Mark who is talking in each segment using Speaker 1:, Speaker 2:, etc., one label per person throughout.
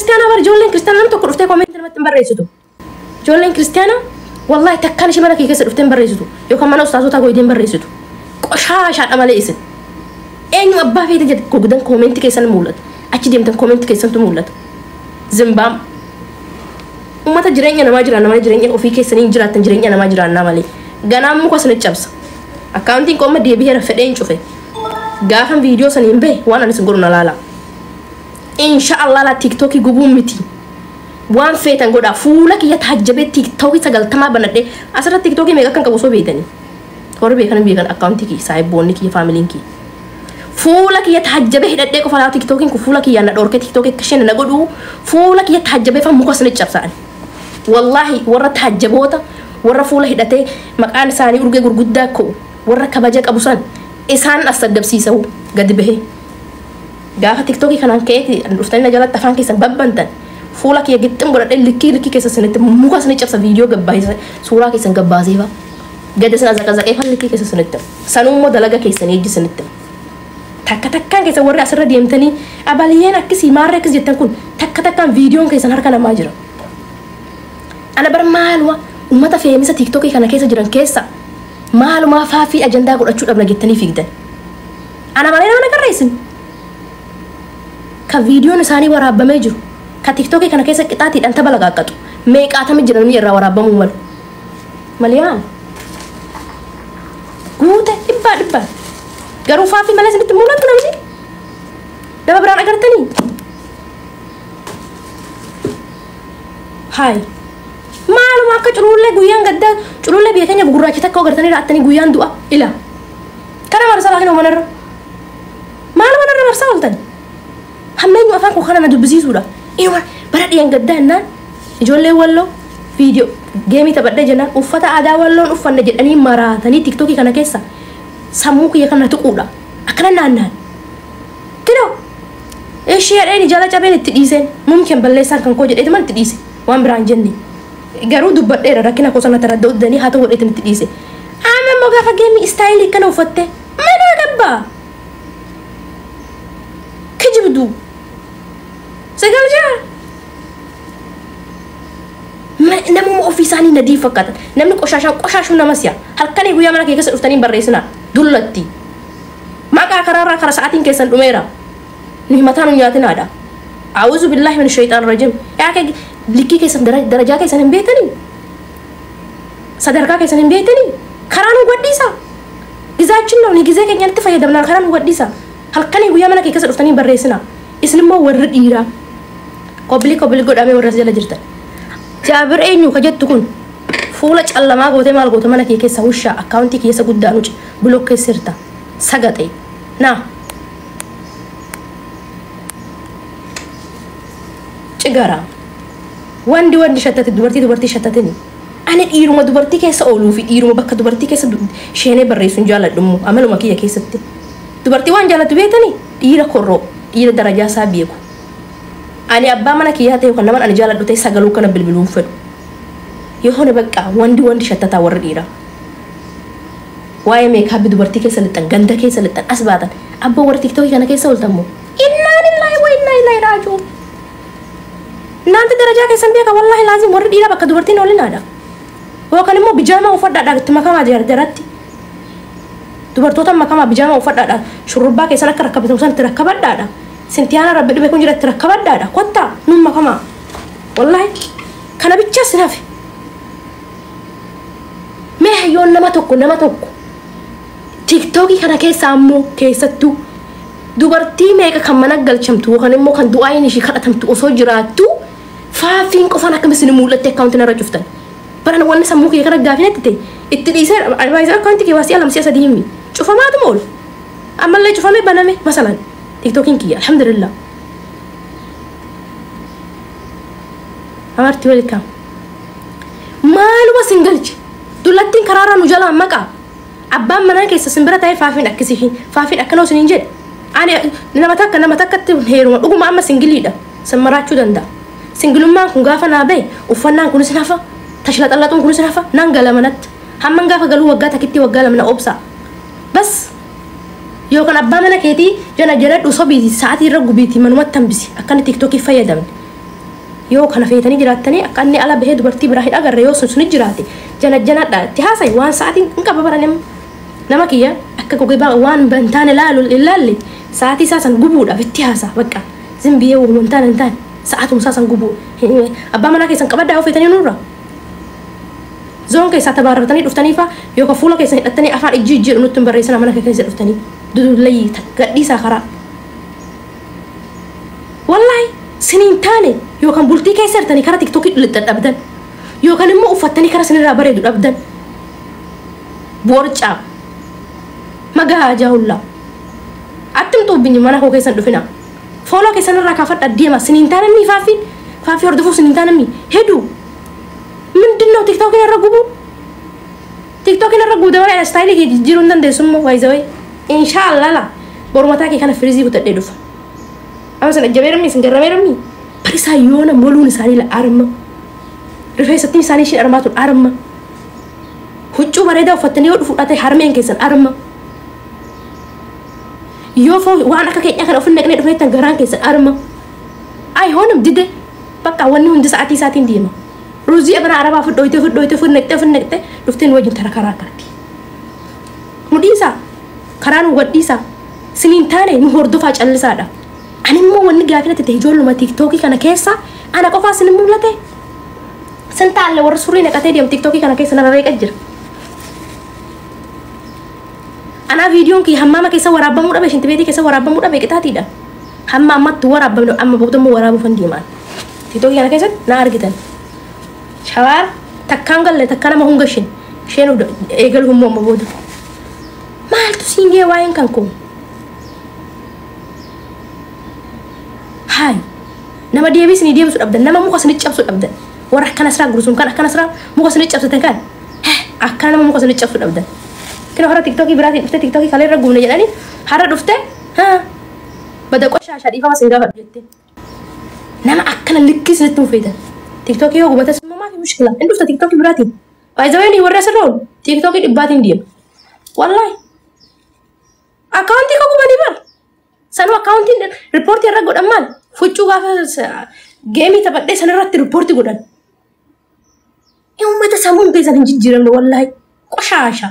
Speaker 1: Kiristaanaa bara ijoolleen kiristaanaa nama tokko dhuftee koomentii namatti hin barreessitu. Ijoolleen kiristaanaa wallaahi takkaan ishee mana kee keessa dhuftee hin barreessitu yookaan mana ustaazotaa goyitee hin barreessitu. Qoshaashaadha malee isin. Eenyu abbaa feete jedhe gogdan koomentii keessan mul'ata. Achi deemtan koomentii keessantu mul'ata. Zimbaam. Uummata jireenya namaa jiraanna malee jireenya ofii keessanii hin jiraattan jireenya namaa jiraannaa malee. Ganaan muka sana cabsa. Akkaawuntiin koo amma deebi'eera fedhee hin cufe. Gaafan viidiyoo saniin bahe waan ani isin godhu na laala. Insha Allah laa tiiktookii gubuun miti. Waan feetan godhaa fuula kiyya taajjabee tiiktookii 90 banadhee asirratti tiiktookii meeqa akkan qabu osoo beektanii. Warri beekan beekan akkaawuntii kiyya saayibboonni kiyya faamiliin kiyya. Fuula kiyya taajjabee hidhadhee qofa laa tiiktookiin kun fuula kiyyaan na dhorkee tiiktookii akka isheen na godhu fuula kiyya taajjabee fa muka sana cabsaan. Wallaahi warra taajjaboota warra fuula hidhatee maqaan isaanii urgee gurguddaa ka'u warra kabaja qabu san isaan as saddabsiisa'u gadi bahee. Gaafa tiiktookii kanaan ka'eeti dhuftanii na jalatti afaan keessan babbantan fuula kiyya gixxim godhadhee likkii likkii keessa sinitti muka sini cabsa viidiyoo gabbaasee suuraa keessan gabbaasee fa gadi sana zaqazaqee fa likkii keessa sinitti sanuu immoo dalaga keessanii ijji sinitti. Takka takkaan keessa warri asirra deemtanii abaliyyeen akkasii maarree akkas jettan kun takka takkaan viidiyoon keessan harka namaa jira. Ana bar maaluma uummata feemisa tiiktookii kana keessa jiran keessa maalumaa faafii ajandaa godhachuu dhabna jettanii fiigdan. Ana malee nama nagarra isin. Ka viidiyoon isaanii waraabamee jiru ka tiiktookii kana keessa qixaatiidhaan tapha laqaaqqatu meeqaatami jira namni irraa waraabamuu malu. Maliyaan guute dhibbaa dhibbaa garuu faafii malee isinitti mul'atu namni nama biraan agartanii. Haay maaluma akka culullee guyyaan gaddaa culullee biyya keenya gurraacha takka agartanii raattanii guyyaan du'a ila. Kana marsaa laakiin manarra maaluma narra marsaa ooltan. Hammeenyu afaan koo kana na dubbisiisuudha. Inuma bara dhiyeen gaddaa jennaan ijoolleen walloo viidiyoo geemii taphadhee jennaan uffata aadaa walloon uffanne jedhanii maraatanii tiiktookii kana keessa sammuu kiyya kana tuquudha. Akkana naannaan. Kinoo ishee jedheen jala cabeen itti dhiiseen mumkin balleessaan kan koo jedheetu itti dhiise waan biraan jenne. Garuu dubbadheera rakkina koo sana taradda uddanii haa ta'u godheetu itti dhiise. Amma immoo gaafa geemii istaayilii kana uffatte mana gabbaa. Kijibduu. Sagal jaa. Namuma ofii isaanii nadii fakkaatan. Namni qoshaashaan qoshaashuu nama si'a. Halkanii guyyaa mana kee keessa dhuftanii barreessinaa. Dullatti. Maqaa karaarraa kara sa'aatiin keessan dhumeera. Nuyi mataa nu nyaatinaadha. A'uuzu billaahi min shaytaan rajiim. Yaa kee likkii keessan darajaa keessan hin beektanii? Sadarkaa keessan hin beektanii? Karaa nu gadhiisa. Gizaachin ni gizee keenyatti fayyadamnaan karaa nu gadhiisa. Halkanii guyyaa mana kee keessa dhuftanii barreessinaa. Isin immoo warri dhiiraa. Kobilii kobilii godhamee warra as jala jirtan. Jaabir eenyu ka jettu kun fuula callamaa gootee maal goota mana kee keessa wushaa akkaawuntii keessa guddaa nuti bilook keessa jirta. Sagaxee. Naa. Cigara. Wandi wandi shattate dubartii dubartii shattatini. Ani dhiiruma dubartii keessa ooluu fi dhiiruma bakka dubartii keessa sheenee barreessuun jaalladhu amaluma kiyya keessatti. Dubartii waan jaallattu beektanii dhiira korroo dhiira darajaa isaa beeku. Ani abbaa mana kiyyaa ta'e kan naman ani jaalladhu ta'e sagaluu kana bilbiluun fedhu. Yoo bakka wandi wandi shattataa warri dhiiraa. Waa'ee meekaappii dubartii keessa lixan ganda keessa lixan as baatan abbaa warri tiiktookii kana keessa ooltan moo? Innaa lillaahi wa innaa ilaahi raaji'uun. Naanti darajaa keessan beeka wallaahi laazim warri dhiiraa bakka dubartiin oolinaadha. Yookaan immoo bijaamaa uffadhaadha itti makamaa jaratti. Dubartoota makamaa bijaamaa uffadhaadha shurrubbaa keessan akka rakkabatan san itti rakkabadhaadha. Sintiyaana rabbi dhibee kun jira itti rakkabadhaadha. Kottaa nun makamaa. Wallaahi kana bichaa sin hafe. Mee hayyoon nama tokko tiiktookii kana keessa ammoo keessattuu dubartii meeqa kan mana galchamtu yookaan immoo kan du'aayin ishii kadhatamtu osoo jiraattu faafiin qofaan akkam isin mul'atte akkaawuntiin irra cuftan. Baran wanni sammuu kiyya kana gaafinetti ta'e itti dhiisee advaayizar akkaawuntii kiyya waasii alam si'a sadii himi cufamaatuma oolu. Ammallee cufamee baname masalan tiiktookiin kiyya alhamdulillah. Amartii welcome. Maaluma sin galche dullattiin karaarraa nu jalaa maqaa. Abbaan manaa keessa simbira ta'ee faafiin akkasii faafiin akkana osoo hin jedhe. Ani nama takkatti heeruma dhuguma amma singiliidha. Simmaraachuu danda'a. Singilummaan kun gaafa naa bahe uffannaan kunis nafa tashlaxallaxuun kunis nafa nan gala manatti. Hamman gaafa galuu waggaa takkitti waggaa lama na obsa. Bas yookaan abbaa mana keetii jala jaladhu sobiiti sa'aatii irra gubiiti manumatti hambisi akkana tiiktookii fayyadamne. Yoo kana feetanii jiraattanii akka inni ala bahee dubartii biraa hin agarre yoo sun suni jiraate jana janadha itti haasayi waan sa'aatiin hin qaba bara nama kiyya akka gogee waan hin taane laalu hin laalle sa'aatii isaa san gubuudhaaf itti haasa bakka zimbiyyee waan hin taane hin taane sa'aatuma isaa san gubuu abbaa manaa keessan qabaddaa yoo feetanii nurra zoon keessaa tabaarratanii dhuftanii faa yookaan fuula keessan hidhattanii afaan ijji ijji nutti hin barreessina mana keessa dhuftanii dudullayii gadhiisaa karaa. Wallaahi siniin taane yookaan bultii keessa jirtanii karaa tiktookii dhabdan yookaan immoo uffattanii karaa sinirraa bareedu dhabdan boorcaa magaa jaahullaa attim xuubbinyi mana koo keessan dhufina fooloo keessan irraa kaafadha deema siniin taane mi faafii faafii hordofuu siniin taane mi heduu ምንድነው ቲክቶክን ያረጉቡ ቲክቶክን ያረጉቡ ደበላ ስታይል ጅሩ እንደንደሱም ዋይዘወይ ኢንሻአላህ ላ ቦርማታ ከ ከነ ፍሪዚ ጉተደ ዱፋ አመሰነ ጀበረሚ ስንገረመረሚ ፕሪሳ የሆነ ሞሉን ሳኒ ለአርማ ሪፈሰቲ ሳኒ ሽን አርማቱ አርማ ሁጩ በሬዳ ፈተኒ ወዱ ፉዳተ harmeen keessan arma yoo waan akka keenya kana ofin naqnee dhufneettan garaan keessan arma አይሆንም dide በቃ wanni hundi sa'aatii isaatiin deema ruuzii abana arabaa fudhoyte fudhoyte fudnaqxe fudnaqxe dhufteen wajjin tara karaa karti nu dhiisaa karaa nu gadhiisaa siniin taane nu hordofaa callisaadha ani immoo wanni gaafii natti ta'e ijoolluma tiiktookii kana keessa ana qofaa sin mul'ate sin taalle warra surrii naqatee deemu tiiktookii kana keessa nama beeqa jira anaa viidiyoon kiyya hammaama keessa waraabamuu dhabe shintibeetii keessa waraabamuu dhabe qixaatiidha hamma ammatti waraabamne amma booda immoo waraabuufan deemaan tiiktookii kana keessatti na argitan shawaar takkaan galle takka nama hungashin isheen eegalu immoo amma booda maaltu siin gee waa'een kan koo haay nama deebii isinii deebisu dhabdan nama muka isinii cabsu dhabdan warra akkana siraa gursuun kan akkana siraa muka isinii cabsatan kan akkana nama muka isinii cabsu dhabdan kina hara tiktookii biraatiin dhufte tiktookii kalee irra gubne jedhanii hara dhufte bada qoshaashaa dhiifama isin gaafadhu jette nama akkana likkii isinitti mufeetan tiktookii yoo gubatas immoo maafi mushkila inni dhufte tiktookii biraatiin baay'ee warra asirra oolu tiktookii dhibbaatiin deema wallaahi akkaawuntii koo gubanii bara sanuu akkaawuntiin riippoortii irra godhan maal fuccuu gaafa geemii taphadhee sanirratti riippoortii godhan uummata sammuun keessan hin jijjiiramne wallaahi qoshaasha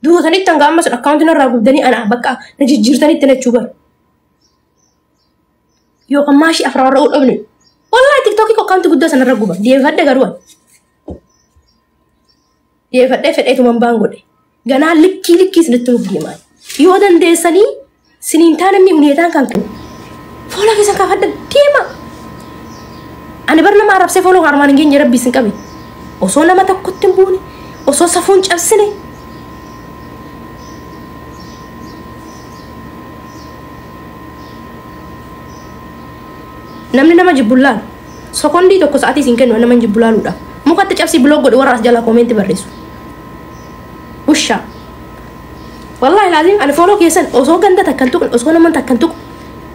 Speaker 1: duutanitti hanga amma sun akkaawuntiin irraa gubdanii ana bakka na jijjiirtanitti nachuu bara yookaan maashii afran irra dhabne wallaahi tiktookii akkaawuntii guddaa sanarra guba deeffadhe garuu deeffadhee fedheetuman baan godhe ganaa likkii likkii isinitti nuuf deemaa yoo dandeessanii siniin taanamni huneetaan kan kennu foolaa keessan kaafadha deema ani bar nama arabsee fooloo armaan hin geenye rabbi isin qabe osoo nama tokkotti hin buune osoo safuun cabsine namni nama jibbulaalu sekondii tokko sa'aatii isin kennu nama jibbulaaluudha mukatti cabsii biloog godhe warra as jalaa koomentii barreessu ushaa wallahi laazim ani fooloo keessan osoo ganda takkan tuqne osoo nama takkan tuqne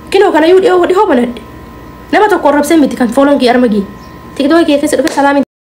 Speaker 1: kinoo kana yuu dhihoo dhihoo banadhe nama tokko arrabsee miti kan fooloon kee arma gee tiktookii kee keessa dhufe salaamiin